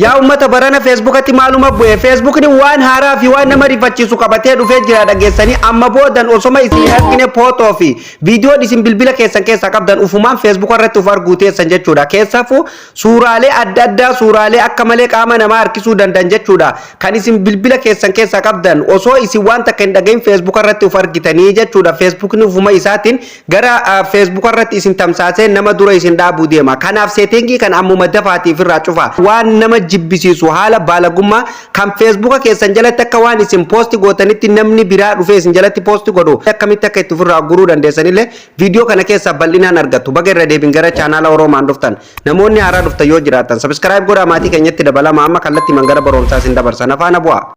Yaa uummata, barana Feesbuukatti maaluma bu'e? Feesbuukni waan haaraa fi waan nama rifachiisu qabatee dhufee jira. Dhageessanii, amma boodan osoma isin hin argine footoo fi viidiyoon isin bilbila keessan keessaa qabdan ufumaan Feesbuuka irratti uf arguu teessan jechuudha. Keessaafuu suuraalee adda addaa, suuraalee akka malee qaama namaa harkisuu danda'an jechuudha. Kan isin bilbila keessan keessaa qabdan osoo isin waan takka hin dhagahin Feesbuuka irratti uf argitanii jechuudha. Feesbuukni ufuma isaatiin gara Feesbuuka irratti isin tamsaasee nama dura isin dhaabuu deema. Kanaaf setting kan ammuma dafaatiif irraa cufa. Waan nama jibbisiisu, haala baalagummaa kan Feesbuuka keessan jalatti akka waan isin post gootanitti namni biraa dhufee isin jalatti post godhu akkamitti akka itti ofirraa guruu dandeessanillee viidiyoo kana keessaa bal'inaan argattu. Baga irra deebin gara chaanaala Oroomaan dhuftan. Namoonni haaraa dhuftan yoo jiraatan subscribe godhaa, maatii keenyatti dabalama. Amma kallattii mangara barumsaa isin dabarsan, afaana bu'aa.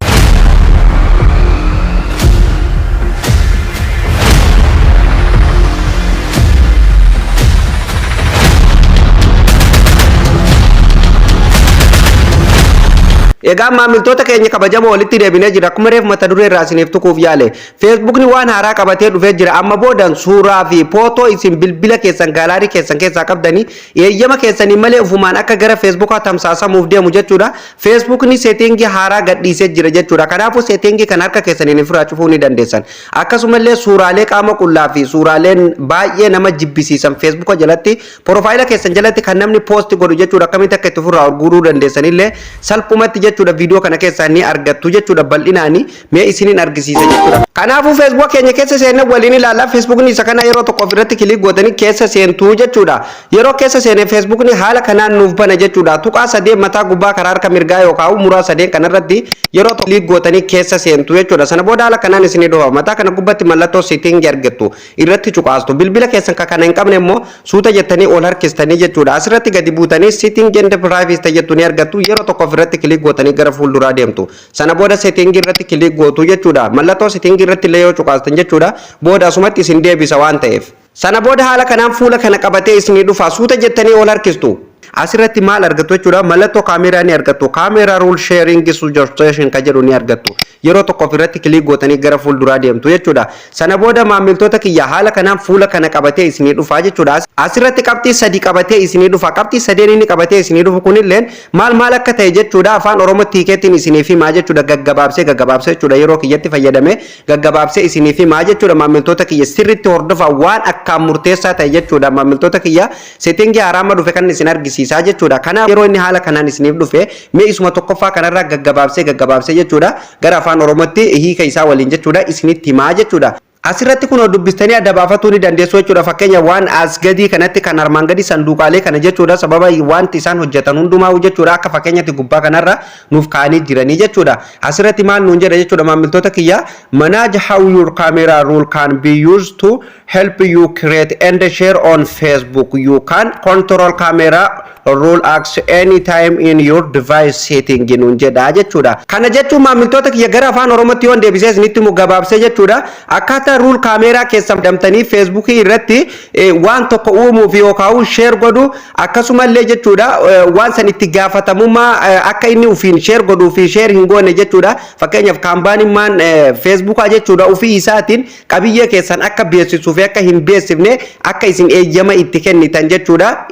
Egaa maamiltoota keenya kabajamoo, walitti deebinee jira. Akkuma reef mata duree irraa isiniif tuquuf yaale, Feesbuukni waan haaraa qabatee dhufee jira. Amma boodan suuraa fi footoo isin bilbila keessan gallery keessan keessaa qabdanii eeyyama keessanii malee ufumaan akka gara Feesbuukaa tamsaasamuuf deemu jechuudha. Feesbuukni setting haaraa gadhiisee jira jechuudha. Kanaafuu setting kan harka keessaniin ofirraa cufuu ni dandeessan. Akkasumallee suuraalee qaama qullaa fi suuraaleen baay'ee nama jibbisiisan Feesbuuka jalatti, profile keessan jalatti kan namni post godhu jechuudha. Akkamitti akka itti ofirraa guuruu dandeessanillee salphumatti jechuudha viidiyoo kana keessaa ni argattu jechuudha. Bal'inaani mee isiniin argisiisa jechuudha. Kanaafuu Feesbuuk keenya keessa seennee waliin ilaalla. Feesbuukni isa kana yeroo tokko ofirratti click gootanii keessa seentuu jechuudha. Yeroo keessa seene Feesbuukni haala kanaan nuuf bana jechuudha. Tuqaa sadeen mataa gubbaa karaa harka mirgaa yookaan muraa sadeen kanarratti yeroo tokko click gootanii keessa seentu jechuudha. Sana booda haala kanaan isinii dhufa. Mataa kana gubbatti mallattoo setting argattu, irratti cuqaastu. Bilbila keessan kan kana hin qabne immoo suuta jettanii ol harkistanii jechuudha. Asirratti gadi buutanii setting and privacy jettu ni argattu. Yeroo tokko ofirratti click gootanii gara fuulduraa deemtu. Sana booda setting irratti click gootu jechuudha. Mallattoo setting irratti illee yoo cuqaastan jechuudha, booda asumatti isin deebisa waan ta'eef. Sana booda haala kanaan fuula kana qabatee isinii dhufa. Suuta jettanii ol harkistu. Asirratti maal argattu jechuudha? Mallattoo kaameeraa ni argattu. Camera roll sharing suggestion kan jedhu ni argattu. Yeroo tokko ofirratti click gootanii gara fuulduraa deemtu jechuudha. Sana booda, maamiltoota kiyya, haala kanaan fuula kana qabatee isinii dhufa jechuudha. Asirratti qabxii sadi qabatee isinii dhufa. Qabxii sadeen inni qabatee isinii dhufu kunillee maal maal akka ta'e jechuudha afaan Oromootti hiikeettiin isiniif himaa jechuudha. Gaggabaabsee gaggabaabsee jechuudha, yeroo kiyyatti fayyadame gaggabaabsee isiniif himaa jechuudha. Maamiltoota kiyya, sirriitti hordofa. Waan akkaan murteessaa ta'e jechuudha, maamiltoota kiyya, setting haaraama dhufe kan isin argisiisaa jechuudha. Kanaaf yeroo inni haala kanaan isiniif dhufe, mee isuma tokkoffaa kanarraa gaggabaabsee gaggabaabsee jechuudha gara afaan Oromootti hiika isaa waliin jechuudha isinitti himaa jechuudha. Asirratti kun dubbistanii adda baafatuu ni dandeessu jechuudha. Fakkeenya waan as gadii kanatti, kan armaan gadii sanduuqaalee kana jechuudha. Sababa wanti isaan hojjetan hundumaa jechuudha. Akka fakkeenyatti gubbaa kanarra nuuf kaa'anii jiranii jechuudha. Asirratti maal nuun jedha jechuudha, maamiltoota kiyya? Manage how your camera roll can be used to help you create and share on Facebook. You can control camera roll access anytime in your device setting nuun jedha jechuudha. Kana jechuun, maamiltoota kiyya, gara afaan Oromootti yoon deebisee isinitti himu gabaabsee jechuudha. Akkaataa roll kaameeraa keessan damtanii Feesbuukii irratti waan tokko uumuuf yookaan share godhu, akkasumallee jechuudha waan san itti gaafatamummaa akka inni ufiin share godhuu fi share hin goone jechuudha. Fakkeenyaaf kaampaaniin Feesbuukaa jechuudha ufii isaatiin qabiyyee keessan akka beeksisuu fi akka hin beeksifne akka isin eeyyama itti kennitan jechuudha.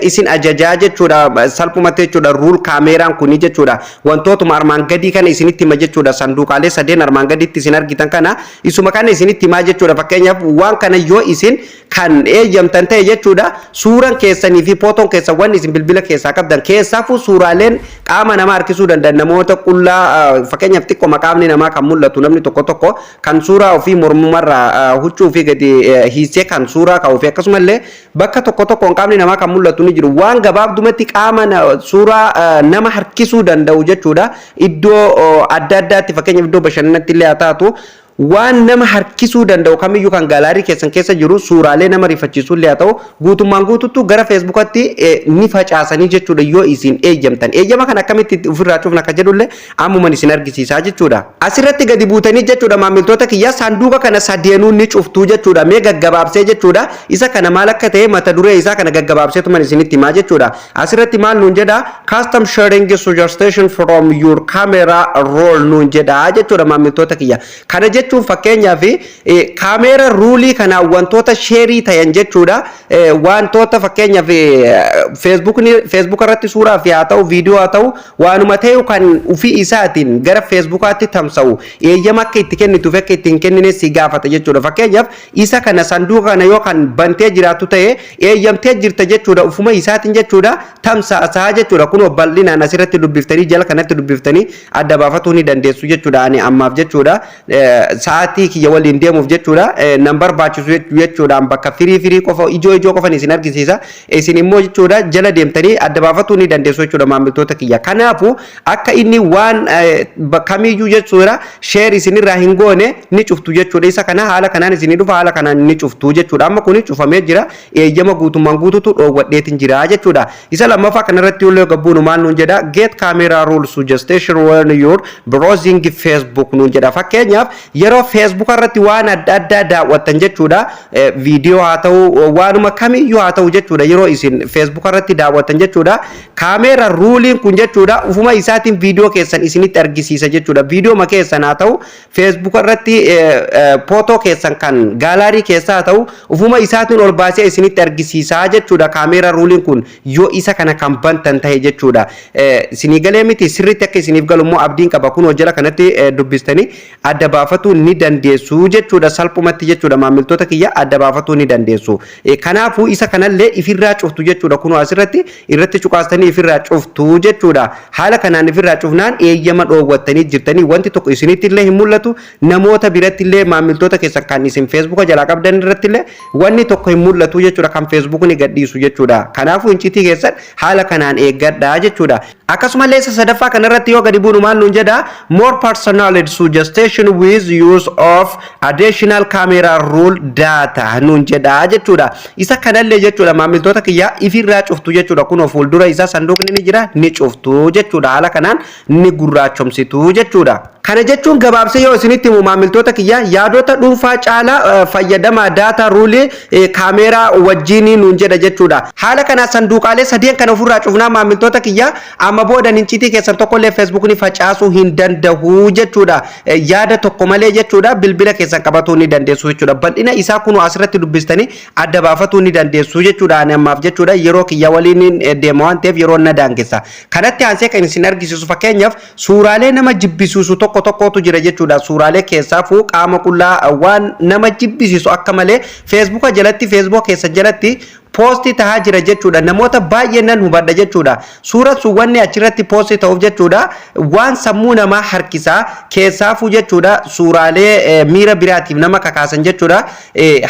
Isin ajajaa jechuudha salphumatti jechuudha roll kaameeraan kuni jechuudha. Wantootuma armaan gadii kana isinitti hima jechuudha. Sanduuqaalee sadeen armaan gaditti isin argitan kana, isuma kana isinitti himaa jechuudha. Fakkeenyaaf waan kana yoo isin kan eeyyamtan ta'e jechuudha, suuraan keessanii fi footoon keessan, wanni isin bilbila keessaa qabdan, keessaafuu suuraaleen qaama namaa harkisuu danda'an, namoota qullaa, fakkeenyaaf xiqqoo qaamni namaa kan mul'atu, namni tokko tokko kan suuraa ofii mormumarraa huccuu ofii gadi hiisee kan suuraa ka'uu fi akkasumallee bakka tokko tokkoon qaamni namaa kan mul'atu ni jiru. Waan gabaabdumatti qaama suuraa nama harkisuu danda'u jechuudha. Iddoo adda addaatti, fakkeenyaaf iddoo bashannanatti illee haa taatu, waan nama harkisuu danda'u kamiyyuu kan gallery keessan keessa jiru, suuraalee nama rifachiisuu illee haa ta'u, guutummaan guututtu gara Feesbuukatti ni facaasanii jechuudha yoo isin eeyyamtan. Eeyyama kan akkamitti ofirraa cufna akka jedhullee ammuman isin argisiisaa jechuudha. Asirratti gadi buutanii jechuudha, maamiltoota kiyya, saanduqa kana sadeenuu ni cuftuu jechuudha. Mee gaggabaabsee jechuudha isa kana maal akka ta'e, mata duree isaa kana gaggabaabseetuman isinitti himaa jechuudha. Asirratti maal nuun jedha? Custom sharing suggestion from your camera roll nuun jedha jechuudha, maamiltoota kiyya. Kana jechuun jechuun fakkeenyaaf camera rule kanaan wantoota share ta'an jechuudha. Wantoota fakkeenyaaf Facebookni, Facebook irratti suuraa fi haa ta'u, viidiyoo haa ta'u, waanuma ta'e kan ofii isaatiin gara Facebookaatti tamsa'u eeyyama akka itti kennituuf akka itti hin kennine si gaafata jechuudha. Fakkeenyaaf isa kana, sanduuqa kana yoo kan bantee jiraattu ta'e, eeyyamtee jirta jechuudha. Ufuma isaatiin jechuudha tamsaasaa jechuudha. Kunoo bal'inaan asirratti dubbiftanii, jala kanatti dubbiftanii adda baafatuu ni dandeessu jechuudha. Ani ammaaf jechuudha sa'aatii kiyya waliin deemuuf jechuudha nan barbaachisu jechuudhaan bakka firii firii qofa, ijoo ijoo qofan isin argisiisa. Isin immoo jechuudha jala deemtanii adda baafatuu ni dandeessu jechuudha, maamiltoota kiyya. Kanaafuu akka inni waan kamiyyuu jechuudha share isinirraa hin goone ni cuftu jechuudha. Isa kana haala kanaan isinii dhufa, haala kanaan ni cuftu jechuudha. Amma kuni cufamee jira, eeyyama guutummaan guututu dhoowwadheetiin jira jechuudha. Isa lammaffaa kanarratti yoo gabbuunu maal nuun jedha? "Get camera rule suggestion when you're browsing Facebook" nuun jedha. Fakkeenyaaf yeroo Facebook irratti waan adda addaa daawwattan jechuudha, viidiyoo haa ta'u, waanuma kamiyyuu haa ta'u jechuudha, yeroo isin Facebook irratti daawwattan jechuudha, camera ruleiin kun jechuudha ufuma isaatiin viidiyoo keessan isinitti argisiisa jechuudha. Viidiyoo keessan haa ta'u, Facebook irratti footoo keessan kan gallery keessaa haa ta'u, ufuma isaatiin ol baasee isinitti argisiisaa jechuudha camera ruleiin kun yoo isa kana kan bantan ta'e jechuudha. Isinii galee miti? Sirriitti akka isiniif galu immoo abdiin qaba. Kun jala kanatti dubbistanii adda baafatuu ni dandeessu jechuudha, salphumatti jechuudha, maamiltoota kiyya, adda baafatuu ni dandeessu. Kanaafuu isa kanallee ifirraa cuftu jechuudha. Kunoo asirratti irratti cuqaastanii ifirraa cuftu jechuudha. Haala kanaan ifirraa cufnaan eeyyama dhoowwattanii jirtanii, wanti tokko isinitti illee hin mul'atu, namoota biratti illee, maamiltoota keessan kan isin Facebooka jalaa qabdan irratti illee wanni tokko hin mul'atu jechuudha kan Facebookni gadhiisu jechuudha. Kanaafuu incitii keessan haala kanaan eeggadhaa jechuudha. Akkasumallee isa sadaffaa kanarratti yoo gadi buunu maal nuun jedha? "More personalized suggestion with use of additional camera rule data" nuun jedha jechuudha. Isa kanallee jechuudha, maamiltoota kiyyaa, ifirraa cuftu jechuudha. Kunoo fuuldura isaa sanduuqni ni jira, ni cuftu jechuudha. Haala kanaan ni gurraachomsitu jechuudha. Kana jechuun gabaabsee yoo isinitti himu, maamiltoota kiyya, yaadota dhuunfaa caalaa fayyadama data rule camera wajjinii nuun jedha jechuudha. Haala kana sanduuqaalee sadeen kana ofirraa cufnaa, maamiltoota kiyya, amma booda incitii keessan tokkollee Facebookni facaasuu hin danda'u jechuudha. Yaada tokko malee jechuudha bilbila keessan qabatuu ni dandeessu jechuudha. Bal'ina isaa kunuu asirratti dubbistanii adda baafatuu ni dandeessu jechuudha. Ani ammaaf jechuudha yeroo kiyya waliin deema waan ta'eef yeroo na daangessa. Kanatti aansee kan isin argisiisu, fakkeenyaaf suuraalee nama jibbisiisu tokko tokkotu jira jechuudha. Suuraalee keessaafuu qaama qullaa waan nama jibbisiisu akka malee Facebooka jalatti, Facebooka keessa jalatti post tahaa jira jechuudha. Namoota baay'ee nan hubadha jechuudha. Suura sun wanni achirratti post ta'uuf jechuudha waan sammuu namaa harkisaa keessaafuu jechuudha suuraalee miira biraatiif nama kakaasan jechuudha.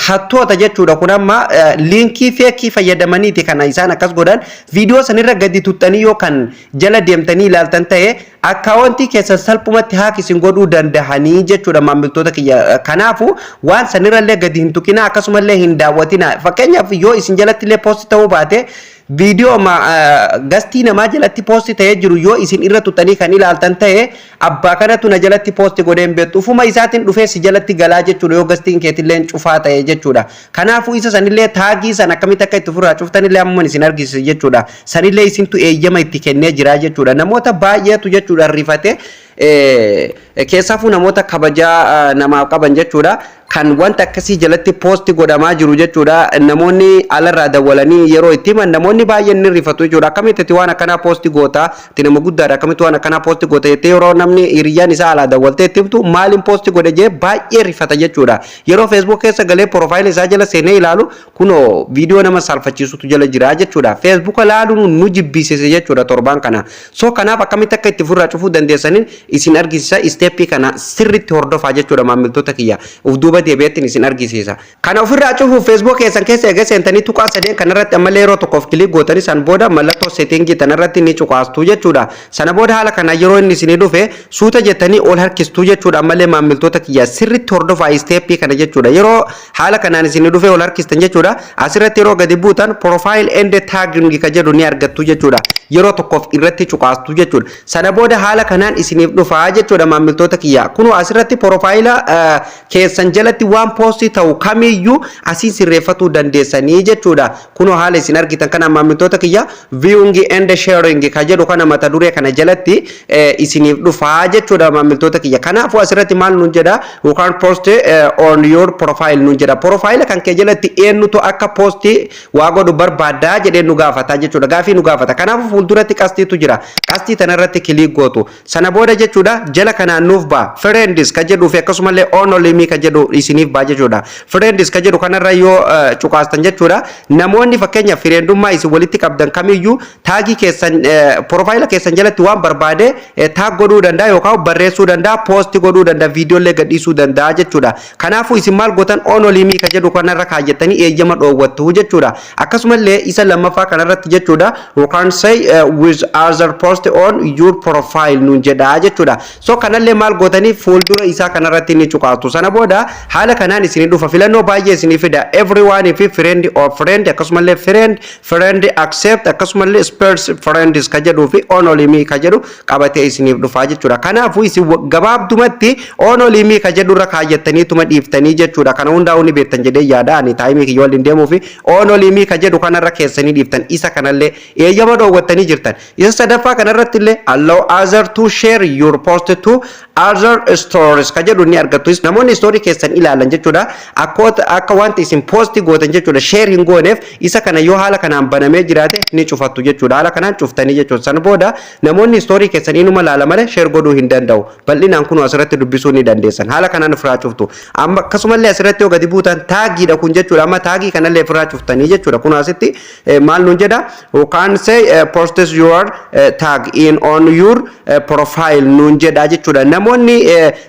Hattoota jechuudha kun amma link fake fayyadamaniiti kana isaan akkas godhan. Viidiyoo sanirra gadi tuttanii yoo kan jala deemtanii ilaaltan ta'e, account keessan salphumatti hack isin godhuu dandahanii jechuudha, maamiltoota kiyya. Kanaafu waan sanirrallee gadi hin tuqina, akkasumallee hin daawwatina. Fakkeenyaaf yoo isin jalatti illee post ta'uu baate, viidiyoo guest namaa jalatti post ta'ee jiru yoo isin irra tuttanii kan ilaaltan ta'e, abbaa kanatu na jalatti post godhee hin beektu, ufuma isaatiin dhufee si jalatti galaa jechuudha yoo guestiin keetillee cufaa ta'e jechuudha. Kanaafuu isa sanillee tag san akkamitti akka itti ofirraa cuftanillee ammoo isin argisiisa jechuudha. Sanillee isintu eeyyama itti kennee jira jechuudha. Namoota baay'eetu jechuudha rifate, keessaafuu namoota kabajaa namaaf qaban jechuudha. Kan wanta akkasii jalatti post godhamaa jiru jechuudha. Namoonni alarraa dawwalanii yeroo itti himan namoonni baay'een ni rifatu jechuudha. Akkamitti ati waan akkanaa post goota? Ati nama guddaadha, akkamitti waan akkanaa post goota jettee yeroo namni hiriyyaan isaa alaa dawwaltee itti himtu, maaliin post godhe jee baay'ee rifata jechuudha. Yeroo Facebook keessa galee profile isaa jala seenee ilaalu, kunoo viidiyoo nama saalfachiisutu jala jira jechuudha. Facebook laaluun nu jibbisiise jechuudha torbaan kana. So kanaaf akkamitti akka itti ofirraa cufuu dandeessaniin isin argisiisa. Step kana sirriitti hordofaa jechuudha, maamiltoota kiyya. Uf duuba deebi'eettiin isin argisiisa. Kana ofirraa cufuuf Facebook keessan keessa eega seentanii tuqaa sadeen kanarratti ammallee yeroo tokkoof click gootanii, san booda mallattoo setting tanarratti ni cuqaastu jechuudha. Sana booda haala kana yeroo inni isinii dhufe suuta jettanii ol harkistuu jechuudha. Ammallee, maamiltoota kiyya, sirriitti hordofaa step kana jechuudha. Yeroo haala kanaan isinii dhufe ol harkistan jechuudha. Asirratti yeroo gadi buutan "profile and tagging" ka jedhu ni argattu jechuudha. Yeroo tokkoof irratti cuqaastu jechuudha. Sana booda haala kanaan isiniif dhufa. dhufaa jechuudha, maamiltoota kiyya. Kunoo asirratti profile keessan jalatti waan post ta'u kamiyyuu asiin sirreeffatuu dandeessanii jechuudha. Kunoo haala isin argitan kana, maamiltoota kiyya, viewing and sharing ka jedhu kana mata duree kana jalatti isiniif dhufaa jechuudha, maamiltoota kiyya. Kanaafuu asirratti maal nuun jedha? Yookaan post on your profile nuun jedha. Profile kan kee jalatti eenyutu akka post waa godhu barbaaddaa jedhee nu gaafata jechuudha. Gaafii nu gaafata. Kanaafuu fuulduratti qastiitu jira. Qastii tanarratti click gootu. Sana booda jechuudha jala kanaan nuuf ba'a. Friends ka jedhuu fi akkasumallee only me ka jedhu isiniif ba'a jechuudha. Friends ka jedhu kanarra yoo cuqaastan jechuudha, namoonni fakkeenyaaf friendummaa isin walitti qabdan kamiyyuu tag keessan profile keessan jalatti waan barbaade tag godhuu danda'a yookaan barreessuu danda'a, post godhuu danda'a, viidiyoolee gadhiisuu danda'a jechuudha. Kanaafuu isin maal gootan? Only me ka jedhu kanarra kaayyattanii eeyyama dhoowwattu jechuudha. Akkasumallee isa lammaffaa kanarratti jechuudha, yookaan say with other post on your profile nuun jedha jechuudha. So kanallee maal gootanii? Fuuldura isaa kanarratti ni cuqaastu. Sana booda haala kanaan isinii dhufa, filannoo baay'ee isinii fida. Everyone fi friend of friend, akkasumallee friend, friend except, akkasumallee specific friends ka jedhuu fi only me ka jedhu qabatee isiniif dhufa jechuudha. Kanaafuu isin gabaabdumatti only me ka jedhu irra kaayyattaniituma dhiiftanii jechuudha. Kana hundaa'uu ni beektan jedhee yaada, ani time kiyya waliin deemuu fi only me ka jedhu kanarra keessanii dhiiftan, isa kanallee eeyyama dhoowwattanii jirtan. Isa sadaffaa kanarratti illee allow other to share your post to other stories ka jedhu ni argattu. Namoonni story keessan ilaalan jechuudha, akka wanti isin post gootan jechuudha share hin gooneef, isa kana yoo haala kanaan banamee jiraate ni cufattu jechuudha. Haala kanaan cuftanii jechuudha. Sana booda namoonni story keessan inuma laala malee share godhuu hin danda'u. Bal'inaan kun asirratti dubbisuu ni dandeessan. Haala kanaan ofirraa cuftu. Amma akkasumallee asirratti yoo gadi buutan tagiidha kun jechuudha. Amma tag kanallee ofirraa cuftanii jechuudha. Kun asitti maal nuun jedha? Yookaan say posts your tag in on your profile nuun jedha jechuudha. Namoonni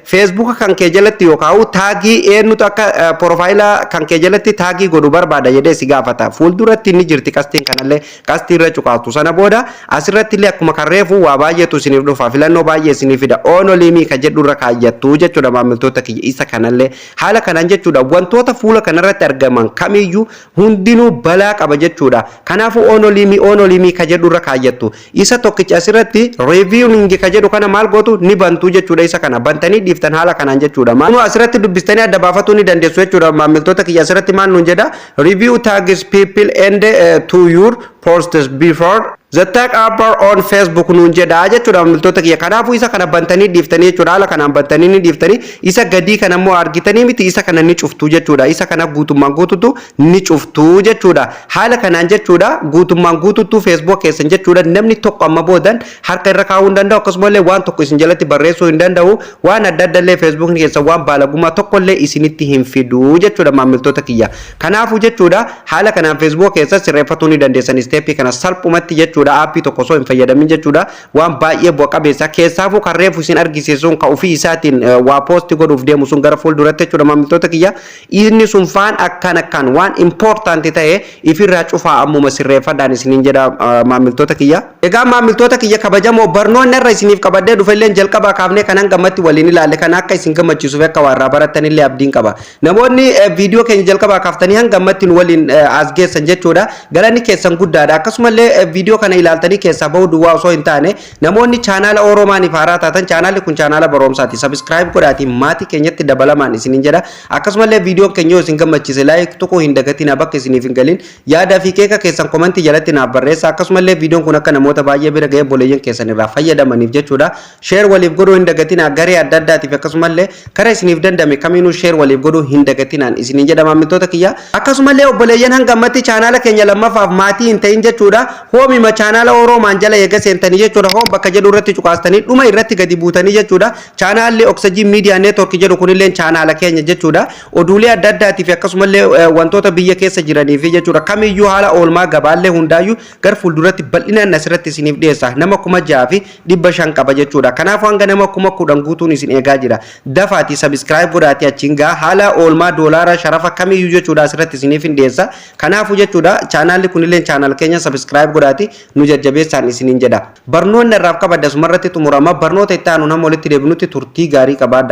Facebooka kan kee jalatti yookaan tag eenyutu akka profile kan kee jalatti tag godhu barbaada jedhee si gaafata. Fuulduratti ni jirti qastiin, kanallee qastii irra cuqaatu. Sana booda asirratti illee akkuma kan reefu waa baay'eetu isiniif dhufa. Filannoo baay'ee isiniif fida. Only me ka jedhu irra kaayyattu jechuudha, maamiltoota kiyya, isa kanallee. Haala kanaan jechuudha wantoota fuula kanarratti argaman kamiyyuu hundinuu balaa qaba jechuudha. Kanaafuu only me ka jedhu irra kaayyattu. Isa tokkicha asirratti reviewing ka jedhu kana maal gootu? Ni bantu jechuudha. Isa kana bantanii dhiiftan haala kanaan jechuudha. Maal asirratti dubbistanii adda baafatuu ni dandeessu jechuudha, maamiltoota kiyya. Asirratti maal nuun jedha? Review tags people add to your posts before the tag appear on Facebook nuun jedha jechuudha, maamiltoota kiyya. Kanaafuu isa kana bantanii dhiiftanii jechuudha. Haala kanaan bantanii ni dhiiftanii. Isa gadii kana immoo argitanii miti, isa kana ni cuftu jechuudha. Isa kana guutummaan guututu ni cuftu jechuudha. Haala kanaan jechuudha guutummaan guututu Facebook keessan jechuudha namni tokko amma boodan harka irra kaa'uu hin danda'u, akkasumallee waan tokko isin jalatti barreessuu hin danda'u, waan adda adda illee Facebook keessan waan baalagummaa tokkollee isinitti hin fidu jechuudha, maamiltoota kiyya. Kanaafuu jechuudha haala kanaan Facebook keessa sirreeffatuu ni dandeessan step kana salphumatti jechuudha, app tokko osoo hin fayyadamin jechuudha. Waan baay'ee bu'a qabeessa keessaafuu kan reefu isin argisiisuun kan ofii isaatiin waa post godhuuf deemu sun gara fuulduratti jechuudha, maamiltoota kiyya, inni sun faan akkan akkan waan important ta'e ifirraa cufaa, ammuma sirreeffadhaan isiniin jedha, maamiltoota kiyya. Egaa maamiltoota kiyya kabajamoo, barnoonni irra isiniif qabadhee dhufe illee jalqabaa kaafnee kanan gammatti waliin ilaalle kan akka isin gammachiisuuf akka waa irraa baratan illee abdiin qaba. Namoonni viidiyoo keenya jalqabaa kaaftanii hanga ammatti nu waliin as geessan jechuudha, galanni keessan guddaadha. Akkasumallee viidiyoo kana ilaaltanii keessaa bahuu duwwaa osoo hin taane, namoonni chaanaala Oroomaaniif haaraa taatan, chaanaalli kun chaanaala barumsaati. Subscribe godhaatii maatii keenyatti dabalamaan isiniin jedha. Akkasumallee viidiyoon keenya yoo isin gammachiise like tokko hin dagatinaa. Bakka isiniif hin galin yaada fi keeka keessan comment jalatti naaf barreessa. Akkasumallee viidiyoon kun akka namoota baay'ee bira ga'ee obboleeyyan keessan irraa fayyadamaniif jechuudha, share waliif godhuu hin dagatinaa garee adda addaatiif. Akkasumallee karaa isiniif dandame kamiinuu share waliif godhuu hin dagatinaan isiniin jedha, maamiltoota kiyya. Akkasumallee obboleeyyan hanga ammatti chaanaala keenya lammaffaaf maatii hin ta'in jechuudha, hoomima chaanaala Oroomaan jala eega seentanii jechuudha, home bakka jedhu irratti cuqaastanii dhuma irratti gadi buutanii jechuudha, chaanaalli Oxygen Media Network jedhu kunillee chaanaala keenya jechuudha. Oduulee adda addaatii fi akkasumallee wantoota biyya keessa jiranii fi jechuudha kamiyyuu haala oolmaa gabaallee hundaayyuu gara fuulduratti bal'inaan asirratti isiniif dhiyeessa. Nama 6500 qaba jechuudha. Kanaaf hanga nama 10,000 guutuun isin eegaa jira. Dafaati subscribe godhaati achiin gaa haala oolmaa doolaara, sharafa kamiyyuu jechuudha asirratti isiniif hin dhiyeessa. Kanaafuu jechuudha chaanaalli kunillee chaanaal keenya, subscribe godhaati nu jajjabeessaan isiniin jedha. Barnoonni irraaf qabadde asumarratti xumurama. Barnoota itti aanu nama walitti deebinutti turtii gaarii qabaadha.